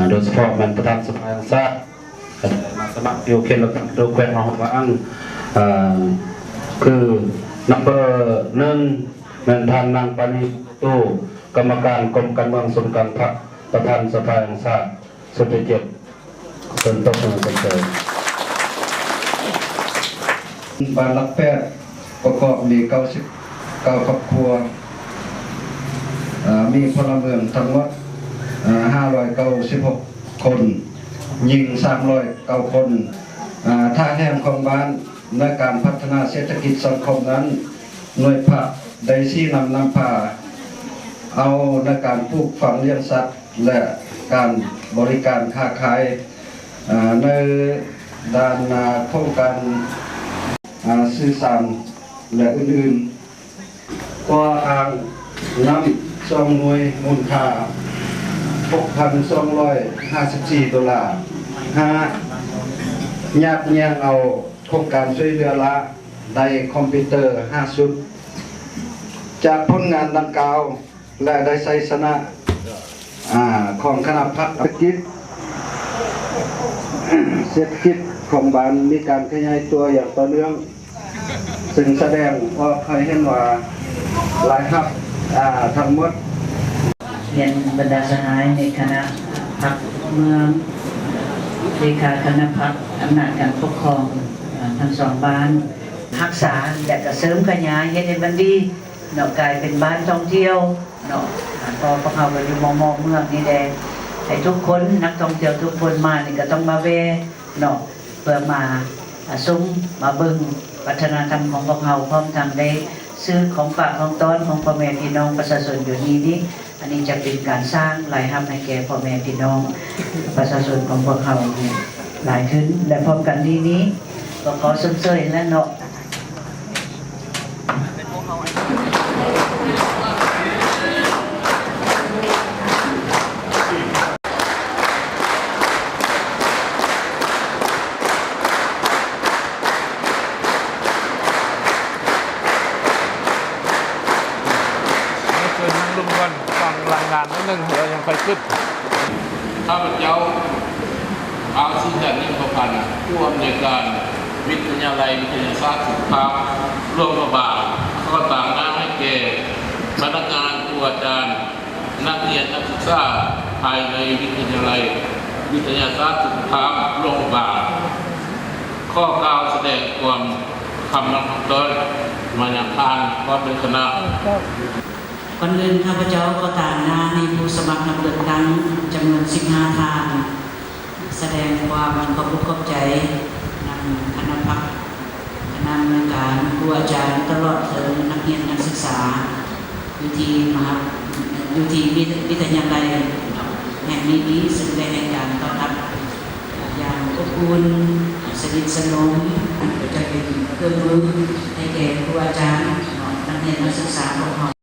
ໂດຍສະເພາະແມ່ນປະທານສະພາແຫ່ງຊາດ ມາສະໝັກຢູ່ເຂດເລືອກຕັ້ງໂຕແຂວງຫຼວງພະບາງ ເອີ ຄືນຳເບີໜຶ່ງ ແມ່ນທ່ານນາງ ປານີ ໂຕ ກຳມະການກົມການເມືອງສູນກາງພັກ ປະທານສະພາແຫ່ງຊາດ ຊຸດທີເຈັດ ເຊີນຕົບມືຊົມເຊີຍ. ບ້ານຫຼັກແປດ ປະກອບມີເກົ້າສິບເກົ້າຄອບຄົວ ເອີ ມີພົນລະເມືອງທັງໝົດ ເອີ ຫ້າຮ້ອຍເກົ້າສິບຫົກຄົນ, ຍິງສາມຮ້ອຍເກົ້າຄົນ. ເອີ ທ່າແຮງຂອງບ້ານໃນການພັດທະນາເສດຖະກິດສັງຄົມນັ້ນ ໜ່ວຍພັກໄດ້ຊີ້ນຳນຳພາເອົາໃນການປູກຝັງລ້ຽງສັດ ແລະ ການບໍລິການຄ້າຂາຍ ເອີ ໃນດ້ານ ເອີ ໂຄງການ ເອີ ສື່ສານ ແລະ ອື່ນໆ. ກໍ່ສ້າງນ້ຳສອງໜ່ວຍ ມູນຄ່າຫົກພັນສອງຮ້ອຍຫ້າສິບສີ່ໂດລາ. ຫ້າ ຍາດແຍ່ງເອົາໂຄງການຊ່ວຍເຫຼືອລ້າ ໄດ້ຄອມພິວເຕີຫ້າຊຸດ. ຈາກຜົນງານດັ່ງກ່າວ ແລະ ໄດ້ໄຊຊະນະ ອາ ຂອງຄະນະພັກ ເສດຖະກິດ ເສດຖະກິດຂອງບ້ານມີການຂະຫຍາຍຕົວຢ່າງຕໍ່ເນື່ອງ, ເຊິ່ງສະແດງອອກໃຫ້ເຫັນວ່າລາຍຮັບ ອາ ທັງໝົດ ຮຽນບັນດາສະຫາຍໃນຄະນະພັກເມືອງ, ເລຂາຄະນະພັກອຳນາດການປົກຄອງ ອາ ທັງສອງບ້ານ ຮັກສາ ແລະ ກະເສີມຂະຫຍາຍເຮັດໃຫ້ມັນດີ ເນາະ ກາຍເປັນບ້ານທ່ອງທ່ຽວເນາະ. ອາ ກໍພວກເຮົາກໍຢູ່ມໍ່ໆເມືອງນີ້ແຫຼະ ໃຫ້ທຸກຄົນ ນັກທ່ອງທ່ຽວທຸກຄົນມານີ້ກໍຕ້ອງມາແວ່ເນາະ ເພື່ອມາ ອາ ຊົມ ມາເບິ່ງວັດທະນະທຳຂອງພວກເຮົາ ພ້ອມທັງໄດ້ຊື້ຂອງຝາກຂອງຕ້ອນຂອງພໍ່ແມ່ພີ່ນ້ອງປະຊາຊົນຢູ່ນີ້ນີ້. ອັນນີ້ຈະເປັນການສ້າງລາຍຮັບໃຫ້ແກ່ພໍ່ແມ່ພີ່ນ້ອງປະຊາຊົນຂອງພວກເຮົາຫຼາຍຂຶ້ນ ແລະ ພ້ອມກັນນີ້ນີ້ ກໍຂໍຊົມເຊີຍຫັ້ນແຫຼະເນາະ. ເຊີນນັ່ງລົງກ່ອນ ຟັງລາຍງານໜ້ອຍໜຶ່ງ ແລ້ວຍັງຄ່ອຍຂຶ້ນ. ຂ້າພະເຈົ້າ ອາວ ສີຈັນ ນິມພະພັນ ຜູ້ອຳນວຍການວິທະຍາໄລວິທະຍາສາດສຸຂະພາບຫຼວງພະບາງ ຂໍຕາງໜ້າໃຫ້ແກ່ພະນັກງານ, ຄູອາຈານ, ນັກຮຽນ, ນັກສຶກສາພາຍໃນວິທະຍາໄລວິທະຍາສາດສຸຂະພາບຫຼວງພະບາງ ຂໍກ່າວສະແດງຄວາມຄຳນັບຄຳຕ້ອຍມາຍັງທ່ານພ້ອມດ້ວຍຄະນະ. ກ່ອນອື່ນ ຂ້າພະເຈົ້າຂໍຕາງໜ້າໃຫ້ຜູ້ສະໝັກຮັບເລືອກຕັ້ງຈຳນວນສິບຫ້າທ່ານ ສະແດງຄວາມຂອບອົກຂອບໃຈນຳຄະນະພັກ, ຄະນະອຳນວຍການ, ຄູອາຈານ ຕະຫຼອດເຖິງນັກຮຽນນັກສຶກສາຢູ່ທີ່ມະຫາ, ຢູ່ທີ່ວິ, ວິທະຍາໄລແຫ່ງນີ້ ເຊິ່ງໄດ້ໃຫ້ການຕ້ອນຮັບຢ່າງອົບອຸ່ນ, ສະໜິດສະໜົມ, ຈະເປັນເຄື່ອງມືໃຫ້ແກ່ຄູອາຈານ, ນັກຮຽນນັກສຶກສາຂອງເຮົາ.